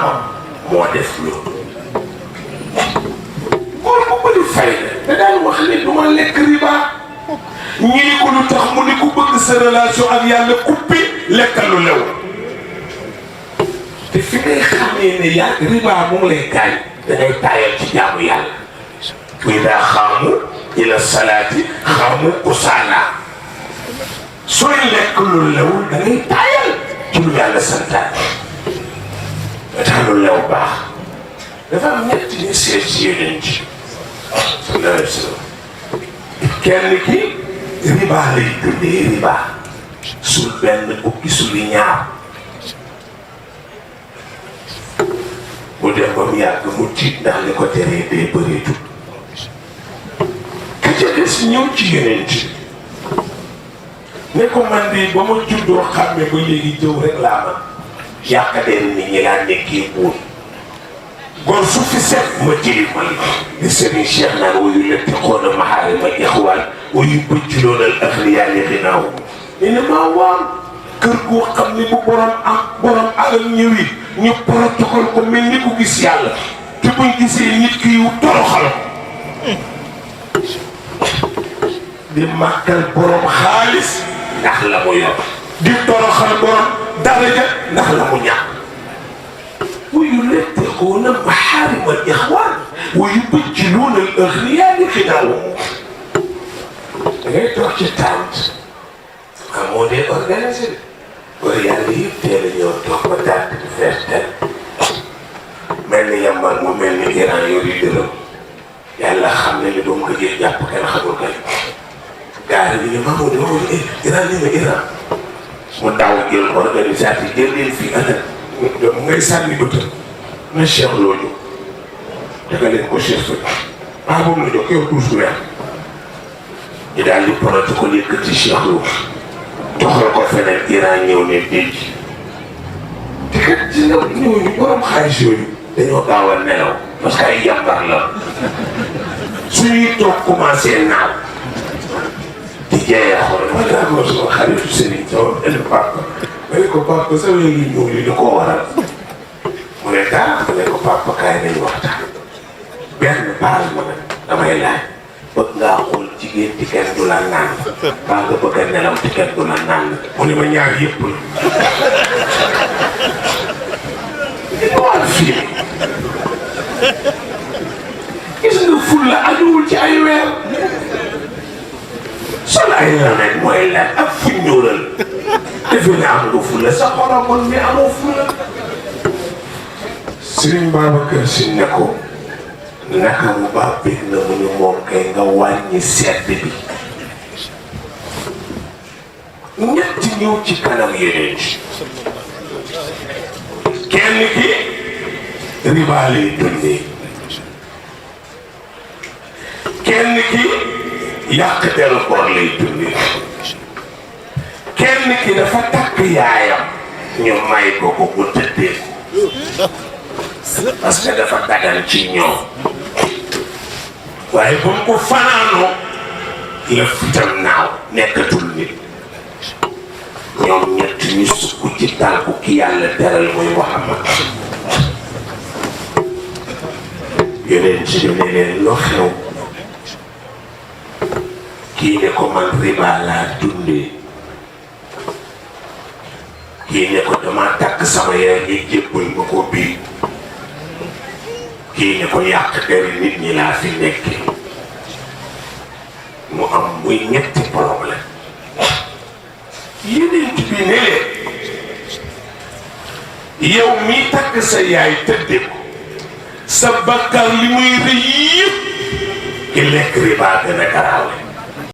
moo def loolu góor bu bëri fayda da daan wax ne du ma lekk riba ñu ni ko lu tax mu ni ku bëgg sa relation ak yàlla coupé lekkal lu lew te fi ngay xamee ne yaa riba mu ngi lay gaañ da ngay taayal ci jaamu yàlla kuy daa xaamu ila salaati xaamu kusaala sooy lekk lu lew da ngay taayal ci lu yàlla santaane tax lu lew baax dafa am ñett ñu seet ci yeneen ci sallallahu alayhi wa sallam kenn ki riba lay dundee riba sul benn bukki suli ñaar mu dem ba mu yàgg mu tiit ndax li ko teree dee bëreetul ka ca des ñëw ci yeneen ci ne ko man de ba ma juddoo xàmme ba léegi jëw rek laa man yàqadeen nit ñi laa nekkee buur góor su fi set ma jëli ma li Serigne Cheikh naan wayu letti xoona maxaarima ixwaan wayu bëcculoon al axliyaa li xinaaw ne na maa waan kër goo xam ne bu borom alal ñëwi ñu protocole ko mel ni ku gis yàlla te buñ gisee nit ki yu toroxal ko di màggal borom xaalis ndax la mu yor di toroxal borom daraja ndax la mu ñàkk ويلتقون محارم الإخوان ويبجلون الأغنياء لخداعهم. ngay toog ci tànt amoo dee organisé war yàlla yëpp teel a ñëw toog ba tànt di fees tel mel ni yambar mu mel ni Iran yori dërëm yàlla xam ne li doom ko jël jàpp kenn xamul kay gaari bi ne mamoo ne Iran ni ma Iran mu daaw jël organisateur jël leen fii ëllëg mu ngay sànni bëtëm na Cheikh loolu daga leen ko Cheikh so boobu la jox yow douze weer ñu daal di protocole yëkkati Cheikh Lo toxal ko feneen Iran ñëw ne déj te kat ci ndaw ñooñu borom xaalis yooyu dañoo gaaw a nelaw parce que ay yàmbar la suñuy toog commencé naaw di jaayee xool ma daa ko sama xaritu Serigne Thiaw el papa ma ne ko papa sa wéy lu ñuul li di ko waral mu ne dara ma ne ko papa kaay nañu waxtaan benn baal ma nag damay laaj bëgg ngaa xool jigéen ci kenn du la naan baa nga bëgg a nelaw ci kenn du la naan mu ne ma ñaar yëpp la li ma war fii gis nga ful la ajuwul ci ay weer sol ay rek mooy lan ak fu ñuulal defe ne am nga ful la sa xolam man mi amoo ful la Serigne Babacar Sy ne ko naka mu baax bég na mu ni moom kay nga wàññi sedd bi ñetti ñëw ci kanam yeneen kenn ki riba lay dundee kenn ki yàq deru bor lay dundee kenn ki dafa takk yaayam ñu may ko ko bu tëddee parce que dafa dagan ci ñoom waaye ba mu ko fanaanoo la fitam naaw nekkatul nit ñoom ñett ñu sukk ci tànku ki yàlla teral muy Muhammad yeneen ci ne leen loo xew kii ne ko man riba laa dundee kii ne ko dama takk sama yaay ñi jébbal ma ko bii kii ne ko yàq deri nit ñi laa fi nekkee mu am muy ñetti problème yeneen bi ne leen yow mii takk sa yaay tëdde ko sa bakkar li muy rëy yëpp ki lekk riba gën a garaawe